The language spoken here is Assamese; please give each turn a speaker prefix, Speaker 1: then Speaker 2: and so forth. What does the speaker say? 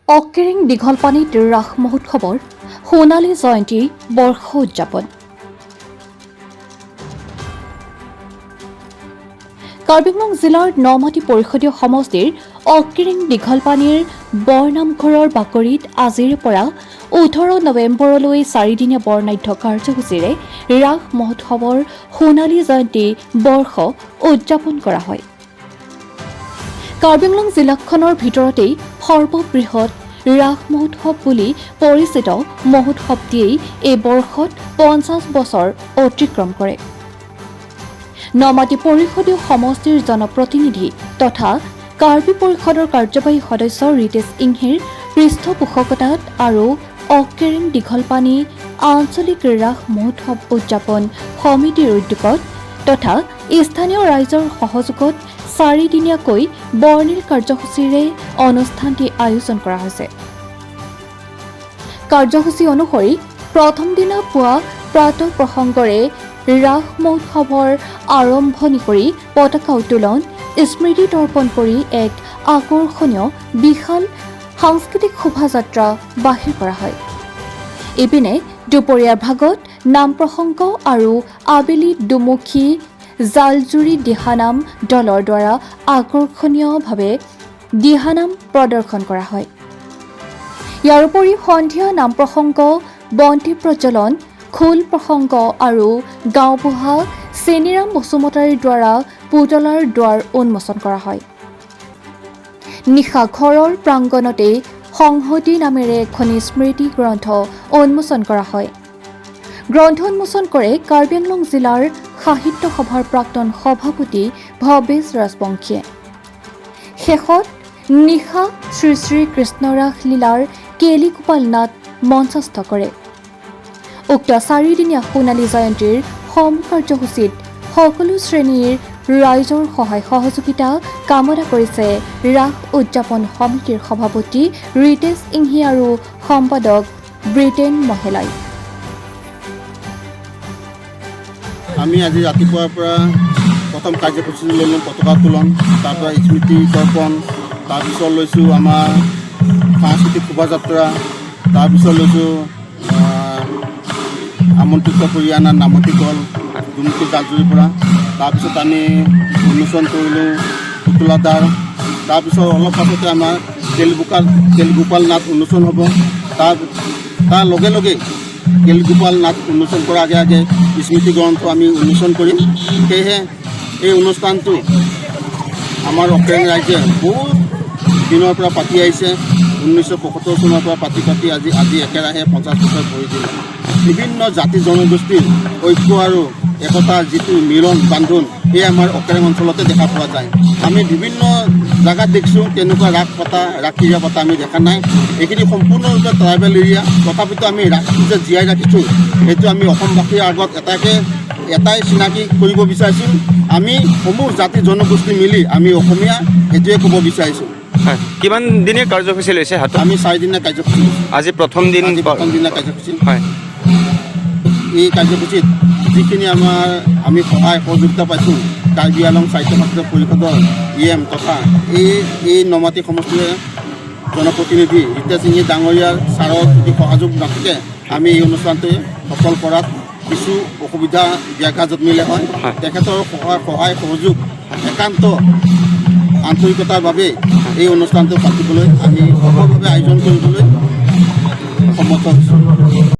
Speaker 1: অকেৰেং দীঘলপানীত ৰাস মহোৎসৱৰ সোণালী জয়ন্তী বৰ্ষ উদযাপন। কাৰ্বি আংলং জিলাৰ নমাটি পৰিষদীয় সমষ্টিৰ অকেৰেং দীঘলপানীৰ বৰনামঘৰৰ বাকৰিত আজিৰে পৰা 18 নৱেম্বৰলৈ চাৰিদিনীয়া বৰ্ণাঢ্য কাৰ্যসূচীৰে ৰাস মহোৎসৱৰ সোণালী জয়ন্তী বৰ্ষ উদযাপন কৰা হয়। কাৰ্বি আংলং জিলাখনৰ ভিতৰতেই সৰ্ববৃহৎ ৰাস মহোৎসৱ বুলি পৰিচিত মহোৎসৱটিয়েই এই বৰ্ষত 50 বছৰ অতিক্ৰম কৰে। নমাটি পৰিষদীয় সমষ্টিৰ জনপ্ৰতিনিধি তথা কাৰ্বি পৰিষদৰ কাৰ্যবাহী সদস্য ৰিতেশ ইংহিৰ পৃষ্ঠপোষকতাত আৰু অকেৰেং দীঘলপানী আঞ্চলিক ৰাস মহোৎসৱ উদযাপন সমিতিৰ উদ্যোগত তথা স্থানীয় ৰাইজৰ সহযোগত চাৰিদিনীয়াকৈ বৰ্ণিল কাৰ্যসূচীৰে অনুষ্ঠানটি আয়োজন কৰা হৈছে। কাৰ্যসূচী অনুসৰি প্ৰথম দিনা পুৱা প্ৰাতঃ প্ৰসংগৰে ৰাস মহোৎসৱৰ আৰম্ভণি কৰি পতাকা উত্তোলন, স্মৃতি তৰ্পণ কৰি এক আকৰ্ষণীয় বিশাল সাংস্কৃতিক শোভাযাত্ৰা বাহিৰ কৰা হয়। ইপিনে দুপৰীয়াৰ ভাগত নাম প্ৰসংগ আৰু আবেলি দুমুখী জালজুৰি দিহানাম দলৰ দ্বাৰা আকৰ্ষণীয়ভাৱে দিহানাম প্ৰদৰ্শন কৰা হয়। ইয়াৰ উপৰি সন্ধিয়া নাম প্ৰসংগ, বন্তি প্ৰজ্বলন, খোল প্ৰসংগ আৰু গাঁওবুঢ়া চেনিৰাম বসুমতাৰীৰ দ্বাৰা পুতলাৰ দ্বাৰ উন্মোচন কৰা হয়। নিশা ঘৰৰ প্ৰাংগণতেই সংহতি নামেৰে এখনি স্মৃতি গ্ৰন্থ উন্মোচন কৰা হয়। গ্ৰন্থ উন্মোচন কৰে কাৰ্বি আংলং জিলাৰ সাহিত্য সভাৰ প্ৰাক্তন সভাপতি ভৱেশ ৰাজবংশীয়ে। শেষত নিশা শ্ৰী শ্ৰী কৃষ্ণৰাস লীলাৰ কেলিগোপাল নাট মঞ্চস্থ কৰে। উক্ত চাৰিদিনীয়া সোণালী জয়ন্তীৰ সম কাৰ্যসূচীত সকলো শ্ৰেণীৰ ৰাইজৰ সহায় সহযোগিতা কামনা কৰিছে ৰাস উদযাপন সমিতিৰ সভাপতি ৰিতেশ ইংহি আৰু সম্পাদক ব্ৰিটেইন মহেলাই।
Speaker 2: আমি আজি ৰাতিপুৱাৰ পৰা প্ৰথম কাৰ্যসূচী ল'লোঁ পতাকা উত্তোলন, তাৰপৰা স্মৃতি তৰ্পণ, তাৰপিছত লৈছোঁ আমাৰ সাংস্কৃতিক শোভাযাত্ৰা, তাৰপিছত লৈছোঁ আমন্ত্ৰিত কৰি অনা নামতি দল দুমুখী জালজুৰিৰ পৰা। তাৰপিছত আমি উন্মোচন কৰিলোঁ পুতলাদ্বাৰ। তাৰপিছত অলপ পাছতে আমাৰ কেলিগোপাল নাট উন্মোচন হ'ব। তাৰ তাৰ লগে লগে কেলিগোপাল নাট উন্মোচন কৰাৰ আগে আগে স্মৃতি গ্ৰন্থ আমি উন্মোচন কৰিম। সেয়েহে এই অনুষ্ঠানটো আমাৰ অকেৰেং ৰাইজে বহুত দিনৰ পৰা পাতি আহিছে। 1975 চনৰ পৰা পাতি পাতি আজি আজি একেৰাহে 50 বছৰ ভৰি দিলে। বিভিন্ন জাতি জনগোষ্ঠীৰ ঐক্য আৰু একতাৰ যিটো মিলন বান্ধোন, এই আমাৰ অকেৰেং অঞ্চলতে দেখা পোৱা যায়। আমি বিভিন্ন জেগাত দেখিছোঁ, তেনেকুৱা ৰাস পতা, ৰাস ক্ৰীড়া পতা আমি দেখা নাই। এইখিনি সম্পূৰ্ণৰূপে ট্ৰাইবেল এৰিয়া, তথাপিতো আমি ৰাসটো যে জীয়াই ৰাখিছোঁ, সেইটো আমি অসমবাসীৰ আগত এটাই চিনাকি কৰিব বিচাৰিছোঁ। আমি সমূহ জাতি জনগোষ্ঠী মিলি আমি অসমীয়া, সেইটোৱে ক'ব বিচাৰিছোঁ।
Speaker 3: হয়, কিমান দিনীয়া কাৰ্যসূচী লৈছে হাতত?
Speaker 2: আমি চাৰিদিনীয়া কাৰ্যসূচী লৈছোঁ।
Speaker 3: আজি প্ৰথম দিন।
Speaker 2: আজি প্ৰথম দিনা কাৰ্যসূচী। এই কাৰ্যসূচীত যিখিনি আমি সহায় সহযোগিতা পাইছোঁ, কাৰ্বি আংলং স্বায়ত্তশাসিত পৰিষদৰ ই এম তথা এই এই নমাটি সমষ্টিৰ জনপ্ৰতিনিধি ৰীতেশ সিংহী ডাঙৰীয়াৰ ছাৰৰ যদি সহযোগ নাথাকে, আমি এই অনুষ্ঠানটো সফল কৰাত কিছু অসুবিধা ব্যাঘাত জন্মিলে হয়। তেখেতৰ সহায় সহায় সহযোগ একান্ত আন্তৰিকতাৰ বাবে এই অনুষ্ঠানটো পাতিবলৈ আমি সফলভাৱে আয়োজন কৰিবলৈ সমৰ্থ হৈছোঁ।